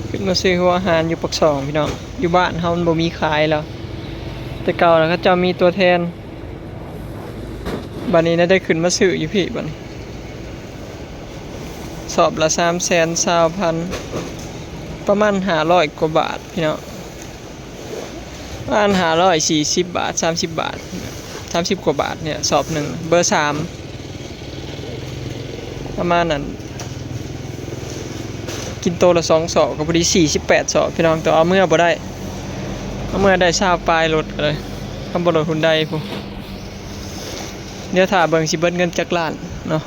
ຂຶ້ນມາຊື້ຫົວອາຫານຢູ່ປາກຊ່ອງພີ່ນ້ອງ, ຢູ່ບ້ານເຮົາມັນບໍ່ມີຂາຍແລ້ວ. ແຕ່ເກົ່ານະເຂົາເຈົ້າມີຕົວແທນ, ບັດນີ້ນະໄດ້ຂຶ້ນມາຊື້ຢູ່ພີ້ບັດນີ້. ສອບລະສາມແສນຊາວພັນ ປະມານຫ້າຮ້ອຍກວ່າບາດພີ່ນ້ອງ. ປະມານຫ້າຮ້ອຍສີ່ສິບບາດ ສາມສິບບາດ ສາມສິບກວ່າບາດນີ້ແຫຼະ ສອບໜຶ່ງ ເບີສາມ ປະມານນັ້ນ. ກິນໂຕລະສອງສອບ ກໍພໍດີສີ່ສິບແປດສອບພີ່ນ້ອງ, ແຕ່ເອົາເມືອບໍ່ໄດ້, ເອົາເມືອໄດ້ຊາວປາຍໂລດກໍໄດ້ ຄຳບໍ່ລົດຮຸນໄດພຸ້ນ. ດຽວຖ້າເບິ່ງຊິເບິດເງິນຈັກລ້ານເນາະ.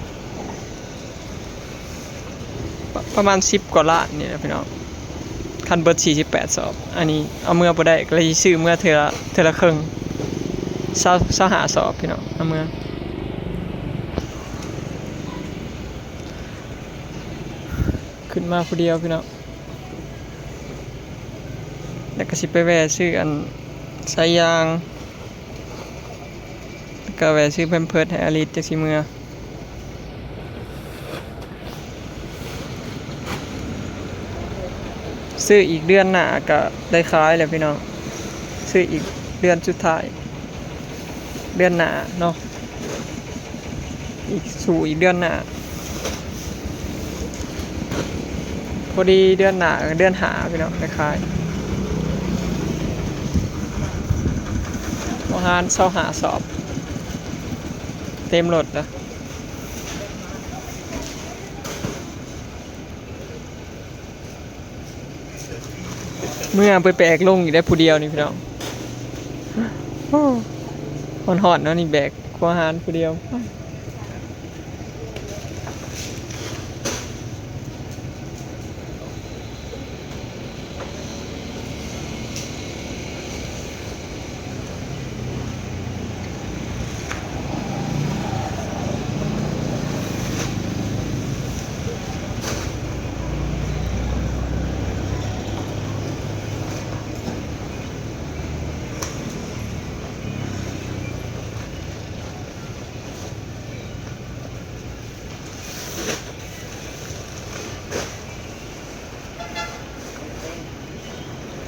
ປະ ປະມານສິບກວ່າລ້ານນີ້ແຫຼະພີ່ນ້ອງ ຄັນເບິດສີ່ສິບແປດສອບ. ອັນນີ້ເອົາເມືອບໍ່ໄດ້ ກໍເລີຍຊິຊື້ເມືອເທື່ອ ເທື່ອລະເຄິ່ງ ຊາວ ຊາວຫ້າສອບພີ່ນ້ອງ ເອົາເມືອ. ຂຶ້ນມາຜູ້ດຽວພີ່ນ້ອງ, ແລ້ວກໍຊິໄປແວ່ຊື້ອັນສາຍຢາງ ແລ້ວກໍແວ່ຊື້ແພມເພີດໃຫ້ອາລິດ ຈັກຊິເມືອ. ຊື້ອີກເດືອນໜ້າກໍໄດ້ຂາຍແລ້ວພີ່ນ້ອງ, ຊື້ອີກເດືອນສຸດທ້າຍ ເດືອນໜ້າເນາະ, ອີກ ສູ້ອີກເດືອນໜ້າ. ພໍດີເດືອນໜ້າ ເດືອນຫ້າພີ່ນ້ອງ ໄດ້ຂາຍ. ຫົວອາຫານຊາວຫ້າສອບ ເຕັມລົດລະ. ເມືອໄປແບກລົງອີກໄດ້ຜູ້ດຽວນີ້ພີ່ນ້ອງ. ໂອ້ ຮ້ອນໆເນາະນີ້ ແບກຫົວອາຫານຜູ້ດຽວ.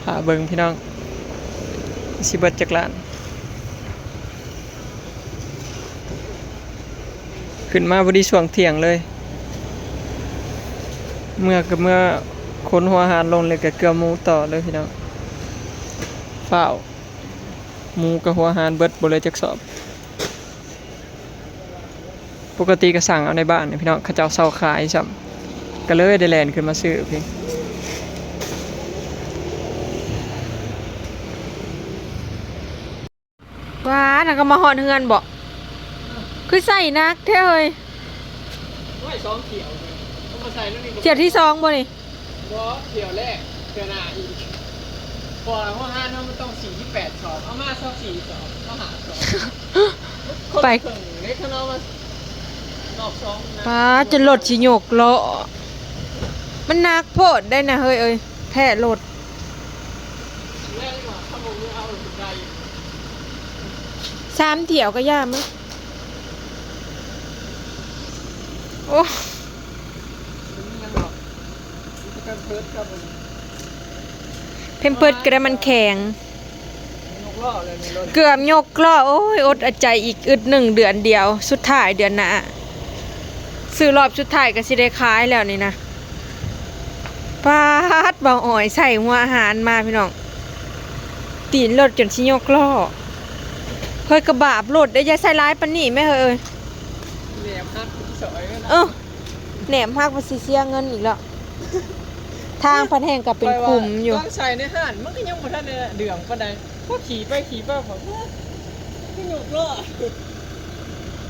ຖ້າເບິ່ງພີ່ນ້ອງ ຊິເບິດຈັກລ້ານ. ຂຶ້ນມາພໍດີຊ່ວງທ່ຽງເລີຍ, ເມືອກໍເມືອຂົນຫົວອາຫານລົງ ແລ້ວກໍເກືອໝູຕໍ່ເລີຍພີ່ນ້ອງ. ຟ້າວ ໝູກັບຫົວອາຫານເບິດ ບໍ່ເຫຼືອຈັກສອບ. ປົກກະຕິກໍສັ່ງເອົາໃນບ້ານນີ້ພີ່ນ້ອງ, ເຂົາເຈົ້າເຊົາຂາຍຊ້ຳ ກໍເລີຍໄດ້ແລ່ນຂຶ້ນມາຊື້ພີ້. ວ້າ ນັ້ນກໍມາຮອດເຮືອນບໍ? ຄືໃສ່ໜັກແທ້ເຮີ້ຍ. ໂອ້ຍ ສອງຖ້ຽວເລີຍ ເອົາມາໃສ່ນຳນີ້. ຖ້ຽວທີສອງບໍນີ້? ບໍ່ ຖ້ຽວແລກ ຖ້ຽວໜ້າອີກ. ເພາະວ່າຫົວອາຫານເຮົາມັນຕ້ອງສີ່ສິບແປດສອບ ເອົາມາຊາວສີ່ສອບ ເອົາຫ້າສອບ. ໄປ ຄົນລະເຄິ່ງເດ້ ຄັນເອົາມາຮອບສອງນະ. ປ້າ ຈົນລົດຊິຍົກລໍ້ ມັນໜັກໂພດໄດ໋ນະເຮີ້ຍເອີຍ ແພະລົດ. ແລ້ວນີ້ວ່າ ຖ້າບໍ່ມີເອົາໄດ້ ສາມຖ້ຽວກໍຢ່າມາ. ໂອ້ ແພມເພີດກໍໄດ້ມັນແຂງ ເກືອບຍົກລໍ້. ໂອ້ຍ ອົດອະໃຈອີກອຶດໜຶ່ງ ເດືອນດຽວ ສຸດທ້າຍເດືອນໜ້າ ຊື້ຮອບສຸດທ້າຍກໍຊິໄດ້ຂາຍແລ້ວນີ້ນະ. ປາດ ບ່າວອອຍໃສ່ຫົວອາຫານມາພີ່ນ້ອງ, ຕີນລົດຈົນຊິຍົກລໍ້. ເຮີ້ຍ ກະບາບລົດເດ້ ຢ່າໃສ່ຫຼາຍປານນີ້ແມ້ເຮີ້ຍ. ແໜບຫັກຊິຊ່ອຍເນາະ. ເອີ ແໜບຫັກວ່າຊິເສຍເງິນອີກແລ້ວ. ທາງພັດແຮ່ງກໍເປັນຂຸມຢູ່. ຕອນໃສ່ໃນຮ້ານມັນກໍຍັງບໍ່ທັນໄດ້ເຫຼືອງປານໃດ, ພໍຂີ່ໄປຂີ່ມາ ຄືຍົກລໍ້.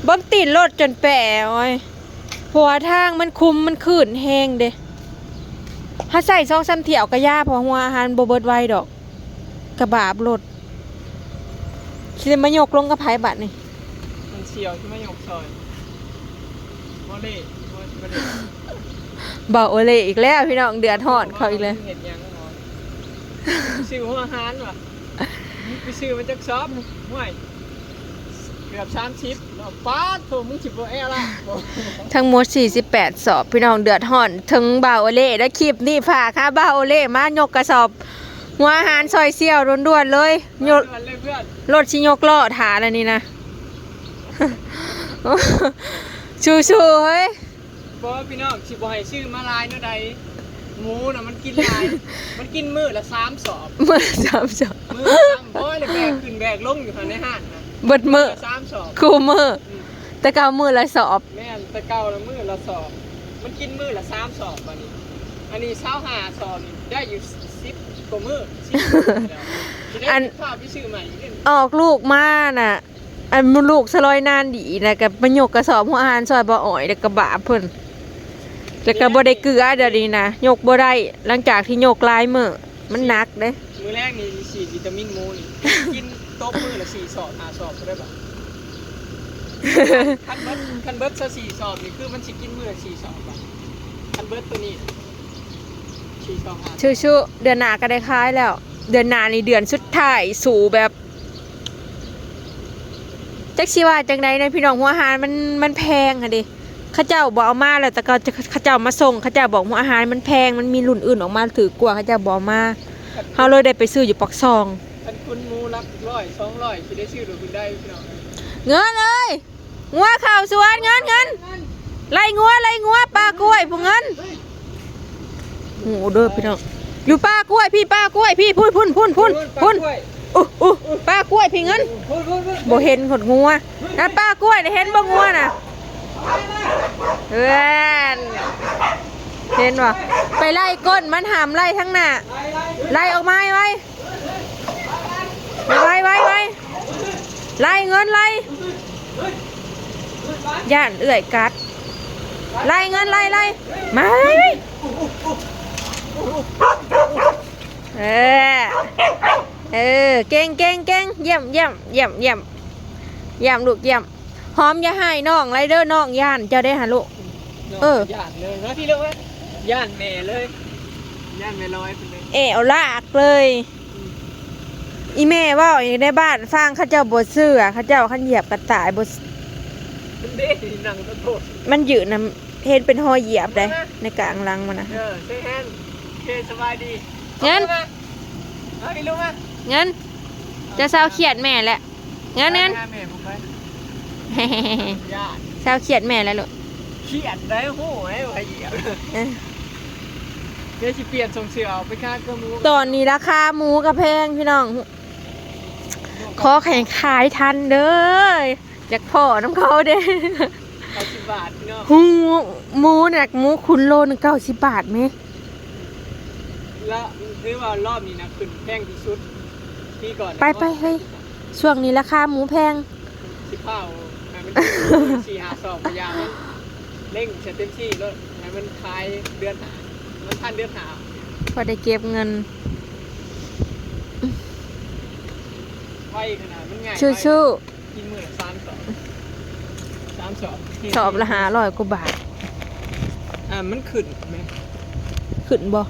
ເບິ່ງຕີນລົດຈົນແປ ໂອ້ຍ ເພາະວ່າທາງມັນຂຸມ ມັນຄື້ນແຮງເດ້. ເຮົາໃສ່ສອງສາມຖ້ຽວກະຢ່າ ເພາະວ່າຫົວອາຫານບໍ່ເບິດໄວດອກ. ກະບາບລົດ. ຊິໄດ້ມາຍົກລົງກັບໃຜບາດນີ້? ມັນສ່ຽວຊິມາຍົກຊ່ອຍ. ໂອເລ ບໍ່ ບໍ່ໄດ້. ເວົ້າໂອເລອີກແລ້ວພີ່ນ້ອງ, ເດືອດຮ້ອນເຂົາອີກແລ້ວ. ເຮັດຫຍັງຫວະ? ຊື້ຫົວອາຫານຫວະ? ໄປຊື້ມາຈັກຊອບ? ຫ້ວຍ. ເກືອບສາມສິບເນາະ. ປາດໂທ້ ມຶງຊິບໍ່ແອລະບໍ່? ທັງໝົດສີ່ສິບແປດສອບ ພີ່ນ້ອງເດືອດຮ້ອນ. ເຖິງບ່າວໂອເລ່ ແລະ ຄລິບນີ້ຝາກຫາບ່າວໂອເລ່ມາຍົກກະສອບຫົວອາຫານຊ່ອຍສ່ຽວດ່ວນໆເລີຍ. ຍົກ ດ່ວນເລີຍເພື່ອນ. ລົດຊິຍົກລໍ້ຖ້າແລ້ວນີ້ນະ. ສູ້ໆເຮີ້ຍ. ບໍ່ ພີ່ນ້ອງ ຊິບໍ່ໃຫ້ຊື້ມາຫຼາຍແນວໃດ? ໝູນະມັນກິນຫຼາຍ ມັນກິນມື້ລະສາມສອບ. ມື້ລະສາມສອບ. ມື້ລະສາມ ບໍ່ ແບກຂຶ້ນແບກລົງຢູ່ຫັ້ນໃນຮ້ານນະ ເບິດມື້ ມື້ລະສາມສອບ ຄູ່ມື້. ອືມ ແຕ່ເກົ່າມື້ລະສອບ. ແມ່ນ ແຕ່ເກົ່າລະມື້ລະສອບ ມັນກິນມື້ລະສາມສອບ. ບາດນີ້ ອັນນີ້ຊາວຫ້າສອບນີ້ ໄດ້ຢູ່ສິບກວ່າມື້ ສິບກວ່າມື້ແລ້ວ. ຊິໄດ້ ອັນ ພາໄປຊື້ໃໝ່ອີກເດ້. ອອກລູກມານະ ອັນລູກສະລອຍນານດີນະ ກະມາຍົກກະສອບຫົວອາຫານຊ່ອຍບ່າວອ້ອຍ ແລ້ວກະບາບເພິ່ນ ແລ້ວກະບໍ່ໄດ້ເກືອດຽວນີ້ນະ ຍົກບໍ່ໄດ້ ຫຼັງຈາກທີ່ຍົກຫຼາຍມື້ ມັນໜັກເດ້. ມື້ແລງນີ້ຊິສີດວິຕາມິນໝູນີ້ ກິນຕົກມື້ລະສີ່ສອບຫ້າສອບ ເທົ່າໃດບາດ? ຄັນເບິດ ຄັນເບິດຊາວສີ່ສອບນີ້ ຄືມັນຊິກິນມື້ລະສີ່ສອບບາດ? ຄັນເບິດໂຕນີ້ ສີ່ສອບຫ້າ ສູ້ໆ ເດືອນໜ້າກະໄດ້ຂາຍແລ້ວ. ເດືອນໜ້ານີ້ເດືອນສຸດທ້າຍ ສູ້ແບບ ຈັກຊິວ່າຈັ່ງໃດນະພີ່ນ້ອງ ຫົວອາຫານມັນ ມັນແພງຫັ້ນເດ. ເຂົາເຈົ້າບໍ່ເອົາມາແລ້ວ ແຕ່ເຂົາ ເຂົາເຈົ້າມາສົ່ງ ເຂົາເຈົ້າບອກຫົວອາຫານມັນແພງ ມັນມີລຸ້ນອື່ນອອກມາຖືກກວ່າ ເຂົາເຈົ້າບໍ່ເອົາມາ ເຮົາເລີຍໄດ້ໄປຊື້ຢູ່ປາກຊ່ອງ. ຄັນຄຸນໝູຫຼັກຮ້ອຍສອງຮ້ອຍ ຊິໄດ້ຊື້ໂດຍເພິ່ນໄດ້ພີ່ນ້ອງ. ເງິນເອີຍ ງົວເຂົ້າສວນ ເງິນ ເງິນ ໄລ່ງົວ ໄລ່ງົວ ປ່າກ້ວຍ ພວກເງິນ. ໂອ້ ເດີພີ່ນ້ອງ ຢູ່ປ່າກ້ວຍ ພີ່ ປ່າກ້ວຍ ພີ່ ພຸ້ນ ພຸ້ນ ພຸ້ນ ພຸ້ນ ພຸ້ນ ອຸ ອຸ ປ່າກ້ວຍ ພີ່ເງິນ. ບໍ່ເຫັນຮອດງົວນະ ປ່າກ້ວຍນະ ເຫັນບໍ່ງົວນະ? ເອີ ເຫັນບໍ່? ໄປໄລ່ກົ້ນມັນ ຫ້າມໄລ່ທາງໜ້າ ໄລ່ອອກມາໄວ ໄວ ໄວ ໄວ ໄລ່ເງິນ ໄລ່. ຢ້ານເອື້ອຍກັດ ໄລ່ເງິນ ໄລ່ ໄລ່ ມາ ເອີ ເອີ ເກັ່ງ ເກັ່ງ ເກັ່ງ ຢ້ຽມ ຢ້ຽມ ຢ້ຽມ ຢ້ຽມ ຢ້ຽມລູກ ຢ້ຽມ. ຫອມຢ່າຮ້າຍນ້ອງຫຼາຍເດີ ນ້ອງຢ້ານເຈົ້າເດ້ຫາລູກ. ນ້ອງ ເອີ ຢ້ານເລີຍເນາະ ພີ່ນ້ອງເອີຍ ຢ້ານແມ່ເລີຍ ຢ້ານແມ່ລອຍເພິ່ນເລີຍ ແອວລາກເລີຍ. ອືມ ອີແມ່ເວົ້າຢູ່ໃນບ້ານຟັງ ເຂົາເຈົ້າບໍ່ເຊື່ອ ເຂົາເຈົ້າຄັນຢຽບກະຕາຍບໍ່ ເດ້ ນັ່ງໂທດ ມັນຢືນນະ ເຫັນເປັນຮອຍຢຽບໃດ ໃນກາງຫຼັງມັນນະ. ເອີ ເຊແຮນ ເຄ ສະບາຍດີ ເງິນ ເອົາມາ ເອົາ ເອົາ ເອົາ ເອົາ ເງິນ ຈະເຊົາຄຽດແມ່ແຫຼະ. ເງິນ ເງິນ ຫາແມ່ບໍ່ໄປ ຢ້ານ ເຊົາຄຽດແມ່ແລ້ວລູກ ຄຽດໄດ້ ໂຫຍ ວ່າຢຽບ ເອີ ດຽວຊິປ່ຽນສົ່ງເສື້ອອອກໄປຂາຍເກືອໝູ. ຕອນນີ້ລາຄາໝູກະແພງພີ່ນ້ອງ ຂໍໃຫ້ຂາຍທັນເດີ ຢາກພໍ້ນຳເຂົາເດ້. ເກົ້າສິບບາດພີ່ນ້ອງ ໝູ ໝູນະ ໝູຂຸນໂລໜຶ່ງເກົ້າສິບບາດແມ. ລະ ຖືວ່າລອບນີ້ນະ ຂຶ້ນແພງທີ່ສຸດປີກ່ອນ. ໄປ ໄປ ເຮີ້ຍ ຊ່ວງນີ້ລາຄາໝູແພງ ຊິພາວໃຫ້ມັນຖືກສີ່ຫ້າສອບ ພະຍາຍາມເລັ່ງໃສ່ເຕັມທີ່ໂລດ ໃຫ້ມັນຂາຍເດືອນຫ້າ ມັນທັນເດືອນຫ້າ ພໍໄດ້ເກັບເງິນ. ໄວຂະໜາດ ມັນງ່າຍ ສູ້ໆ ກິນມື້ລະສາມສອບ ສາມສອບ ສອບລະຫ້າຮ້ອຍກວ່າບາດ. ອ່າ ມັນຂຶ້ນແມ ຂຶ້ນບໍ່?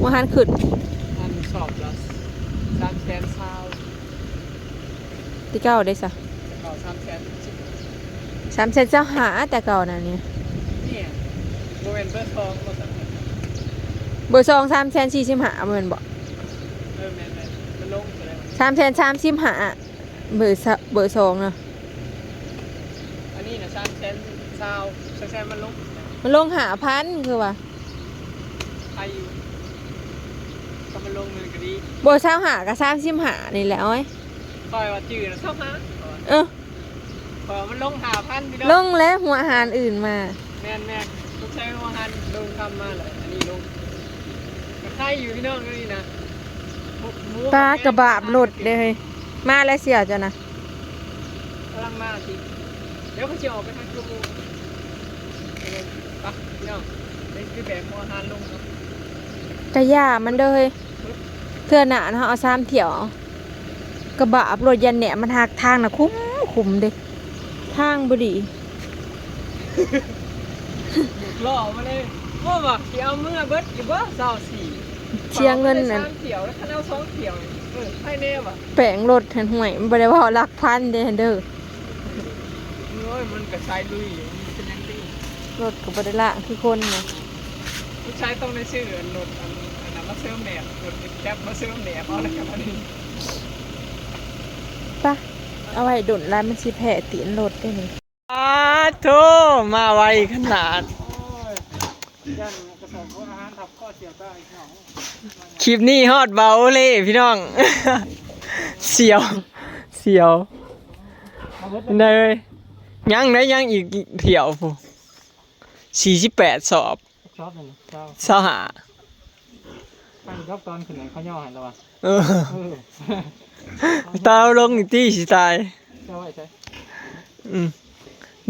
ບໍ່ທັນຂຶ້ນ ອັນສອບລະສາມແສນຊາວ. ແຕ່ເກົ່າເດ້ຊະ ແຕ່ເກົ່າສາມແສນສິບ ສາມແສນຊາວຫ້າ ແຕ່ເກົ່ານັ້ນນີ້ ນີ້ ບໍ່ແມ່ນເບີສອງບໍ່? ສາມແສນ ເບີສອງ ສາມແສນສີ່ສິບຫ້າ ບໍ່ແມ່ນບໍ່? ເອີ ແມ່ນໆ ມັນລົງເທົ່າໃດວະ? ສາມແສນສາມສິບຫ້າ ເບີສາ ເບີສອງນະ. ອັນນີ້ນະ ສາມແສນຊາວ ສາມແສນ ມັນລົງ ມັນລົງຫ້າພັນຄືວ່າ ໃຄຢູ່ ຖ້າມັນລົງມັນກະດີ. ບໍ່ ຊາວຫ້າກະສາມສິບຫ້ານີ້ແຫຼະ ໂອ້ຍ ຂ້ອຍວ່າຈື່ນະ ຊາວຫ້າ ເອີ ເພາະວ່າມັນລົງຫ້າພັນພີ່ນ້ອງ ລົງແລ້ວ ຫົວອາຫານອື່ນມາ. ແມ່ນໆ ຕ້ອງໃຊ້ຫົວອາຫານລົງຄຳມາແຫຼະ ອັນນີ້ລົງ ກະໄຄຢູ່ພີ່ນ້ອງ ອັນນີ້ນະ ໝູ ປາກະບາບລົດເດ້ເຮີ້ຍ. ມາແລ້ວສ່ຽວເຈົ້ານະ ກຳລັງມາຕິ ດຽວເຂົາຊິອອກໄປທາງໂຈໂມ ໄປພີ່ນ້ອງ ໄປ ໄປແບກຫົວອາຫານລົງເນາະ. ກະຢ່າມັນເດີເຮີ້ຍ ເທື່ອໜ້າເຮົາເອົາສາມຖ້ຽວ ກະບະອັບໂຫຼດ ຢ້ານແໜ້ມມັນຫັກ. ທາງນະຂຸມ ຂຸມເດ້ ທາງບໍ່ດີ. ລຸກລໍ້ມາເລີຍ ໂອ້ ວ່າຊິເອົາເມືອເບິດຢູ່ບໍ່ ຊາວສີ່ ເສຍເງິນນັ້ນ ສາມຖ້ຽວ ແລ້ວຄັນເອົາສອງຖ້ຽວ ເອີ ໃຜແນ່ວະ ແປງລົດຫັ້ນ ຫ້ວຍ ມັນບໍ່ໄດ້ເວົ້າຫຼັກພັນເດ້ຫັ້ນເດີ. ໂອ້ຍ ມັນກໍສາຍລຸຍຢູ່ ມັນເປັນຫຍັງຕິ ລົດກໍບໍ່ໄດ້ລ້າງຄືຄົນນະ. ລູກຊາຍຕ້ອງໄດ້ຊື້ອັນລົດອັນ ອັນນັ້ນມາເສີມແໜບ ລົດແກັບມາເສີມແໜບ ເອົາແລ້ວກັນອັນນີ້ ປະ ເອົາໄວ້ດົນຫຼາຍມັນຊິແພ້ຕີນລົດເດ້ນີ້. ອາໂທ້ ມາໄວຂະໜາດ. ໂອ້ຍ ຢ້ານກະສອບອາຫານທັບຄໍສຽວຕາຍເນາະ. ຄລິບນີ້ຮອດເບົາເລີຍພີ່ນ້ອງ. ສຽວ ສຽວ ໄດ້ເລີຍ. ຍັງໄດ້ ຍັງອີກຖ້ຽວພຸ້ນ ສີ່ສິບແປດສອບ. ຊອບນັ້ນຊາວ ຊາວຫ້າ ໃຫ້ດອກຕອນຂຶ້ນໃຫ້ເຂົາຍໍໃຫ້ລະວ່າ. ເອີ ເອີ ຕາວລົງນີ້ຕິ ຊິຕາຍ. ເຈົ້າໄວ້ໃສ? ອືມ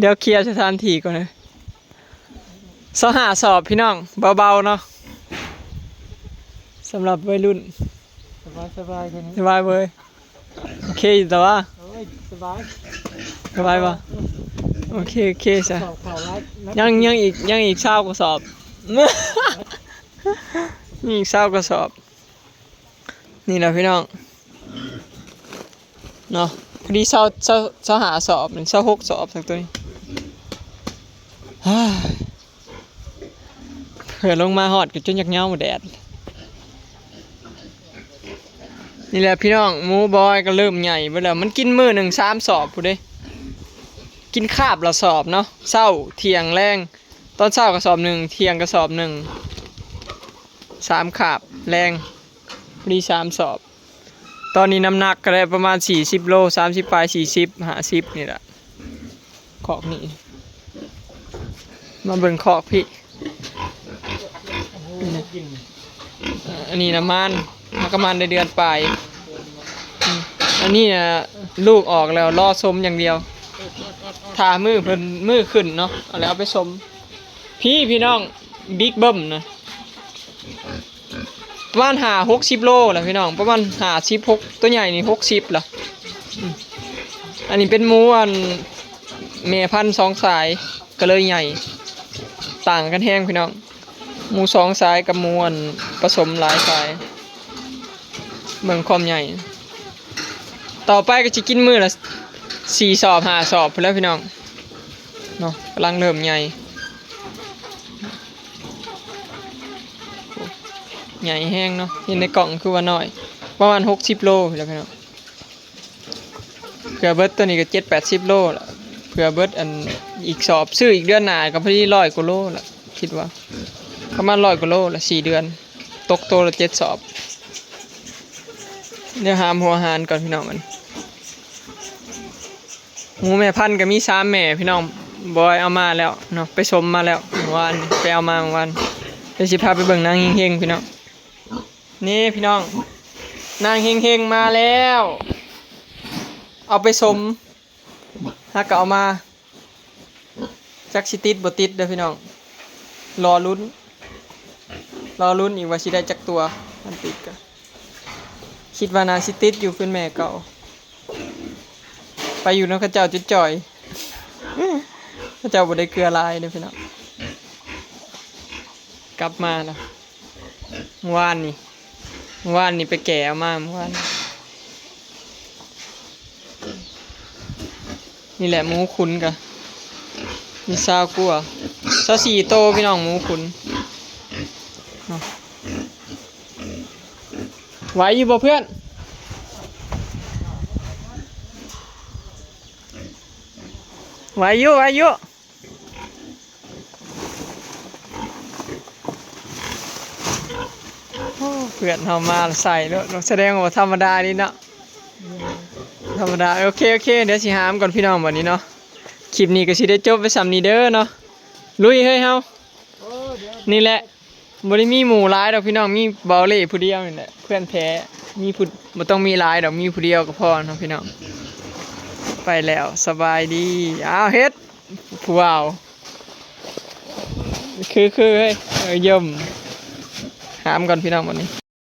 ດຽວເຄຍສະຖານທີ່ກ່ອນເດີ. ຊາວຫ້າສອບພີ່ນ້ອງ ເບົາໆເນາະ ສຳລັບໄວລຸ້ນ. ສະບາຍ ສະບາຍ ສະບາຍເວີຍ. ໂອເຄຢູ່ຕະວະ. ໂອ້ຍ ສະບາຍ ສະບາຍບໍ່? ເອີ ໂອເຄ ໂອເຄຊະ. ເຂົ້າ ເຂົ້າຫຼາຍ ຍັງ ຍັງອີກ ຍັງອີກຊາວກະສອບ ຍັງອີກຊາວກະສອບ. ນີ້ແຫຼະພີ່ນ້ອງເນາະ ພໍດີຊາວ ຊາວ ຊາວຫ້າສອບ ຊາວຫົກສອບ ທັງໂຕນີ້. ເພື່ອລົງມາຮອດກໍຈົນຢາກເຫງົາແດດ. ນີ້ແຫຼະພີ່ນ້ອງ ໝູບອຍກໍເລີ່ມໃຫຍ່ເບິດແລ້ວ. ມັນກິນມື້ໜຶ່ງສາມສອບພຸ້ນເດ້ ກິນຄາບລະສອບເນາະ ເຊົ້າ ທ່ຽງ ແລງ. ຕອນເຊົ້າກໍສອບໜຶ່ງ ທ່ຽງກໍສອບໜຶ່ງ ສາມຄາບ ແລງ ພໍດີສາມສອບ. ຕອນນີ້ນ້ຳໜັກກໍໄດ້ປະມານສີ່ສິບໂລ ສາມສິບປາຍ ສີ່ສິບ ຫ້າສິບນີ້ແຫຼະ. ຄອກນີ້ ມາເບິ່ງຄອກພີ້. ອັນນີ້ນະມານ ມັນກະມານໄດ້ເດືອນປາຍ. ອືມ ອັນນີ້ນະລູກອອກແລ້ວ ລໍຊົມຢ່າງດຽວ ຖ້າມື້ເພິ່ນ ມື້ຂຶ້ນເນາະ ເອົາແລ້ວເອົາໄປຊົມ. ພີ້ພີ່ນ້ອງ ບິກເບິ່ມນະ ປະມານຫ້າຫົກສິບໂລລະພີ່ນ້ອງ ປະມານຫ້າສິບຫົກ ໂຕໃຫຍ່ນີ້ຫົກສິບລະ. ອືມ ອັນນີ້ເປັນໝູອັນແມ່ພັນສອງສາຍ ກໍເລີຍໃຫຍ່ ຕ່າງກັນແຮງພີ່ນ້ອງ. ໝູສອງສາຍກັບໝູອັນປະສົມຫຼາຍສາຍ ເບິ່ງຄວາມໃຫຍ່. ຕໍ່ໄປກໍຊິກິນມື້ລະສີ່ສອບຫ້າສອບພຸ້ນແຫຼະພີ່ນ້ອງເນາະ ກຳລັງເລີ່ມໃຫຍ່ ໃຫຍ່ແຮງເນາະ ເຫັນໃນກ້ອງຄືວ່ານ້ອຍ ປະມານຫົກສິບໂລພຸ້ນແຫຼະພີ່ນ້ອງ. ເຜື່ອເບິດໂຕນີ້ກໍເຈັດແປດສິບໂລລະ ເຜື່ອເບິດອັນອີກສອບ ຊື້ອີກເດືອນໜ້າກໍພໍດີຮ້ອຍກວ່າໂລລະ ຄິດວ່າປະມານຮ້ອຍກວ່າໂລລະ ສີ່ເດືອນຕົກໂຕລະເຈັດສອບ. ດຽວຫາມຫົວອາຫານກ່ອນພີ່ນ້ອງ. ອັນໝູແມ່ພັນກໍມີສາມແມ່ພີ່ນ້ອງ ບອຍເອົາມາແລ້ວເນາະ ໄປຊົມມາແລ້ວ ເມື່ອວານໄປເອົາມາເມື່ອວານ. ດຽວຊິພາໄປເບິ່ງນາງເຮັງໆ ພີ່ນ້ອງ. ນີ້ພີ່ນ້ອງ ນາງເຮັງໆ ມາແລ້ວ ເອົາໄປຊົມ ຫາກະເອົາມາ ຈັກຊິຕິດບໍ່ຕິດເດີພີ່ນ້ອງ ລໍລຸ້ນ ລໍລຸ້ນອີກວ່າຊິໄດ້ຈັກຕົວ. ຄັນຕິດກະ ຄິດວ່າໜ້າຊິຕິດຢູ່ ຄືນແມ່ເກົ່າ ໄປຢູ່ນຳເຂົາເຈົ້າຈົນຈ່ອຍ ເຂົາເຈົ້າບໍ່ໄດ້ເກືອຫຼາຍເດີພີ່ນ້ອງ. ກັບມາລະ ມື້ວານນີ້ ມື້ວານນີ້ໄປແກ່ເອົາມາມື້ວານ. ນີ້ແຫຼະໝູຂຸນກະມີຊາວກວ່າ ຊາວສີ່ໂຕພີ່ນ້ອງ ໝູຂຸນເນາະ. ໄຫວຢູ່ບໍ່ເພື່ອນ? ໄຫວຢູ່ ໄຫວຢູ່. ໂອ້ ເພື່ອນເຮົາມາໃສ່ໂລດ ສະແດງວ່າບໍ່ທຳມະດານີ້ເນາະ ທຳມະດາ. ໂອເຄ ໂອເຄ ດຽວຊິຫາມກ່ອນພີ່ນ້ອງ ບັດນີ້ເນາະ. ຄລິບນີ້ກໍຊິໄດ້ຈົບໄວ້ສ່ຳນີ້ເດີເນາະ ລຸຍເຮີ້ຍເຮົາ. ນີ້ແຫຼະ ບໍ່ໄດ້ມີໝູຫຼາຍດອກພີ່ນ້ອງ ມີເບົາເລ່ຜູ້ດຽວນີ້ແຫຼະ ເພື່ອນແທ້ ມີຜູ້ ບໍ່ຕ້ອງມີຫຼາຍດອກ ມີຜູ້ດຽວກໍພໍເນາະພີ່ນ້ອງ. ໄປແລ້ວ ສະບາຍດີ. ອ້າວ ເຮັດ ຜູ້ບ່າວ ຄື ຄື ເຮີ້ຍ ເອີ ຢ້ມ ຫາມກ່ອນພີ່ນ້ອງ ບັດນີ້.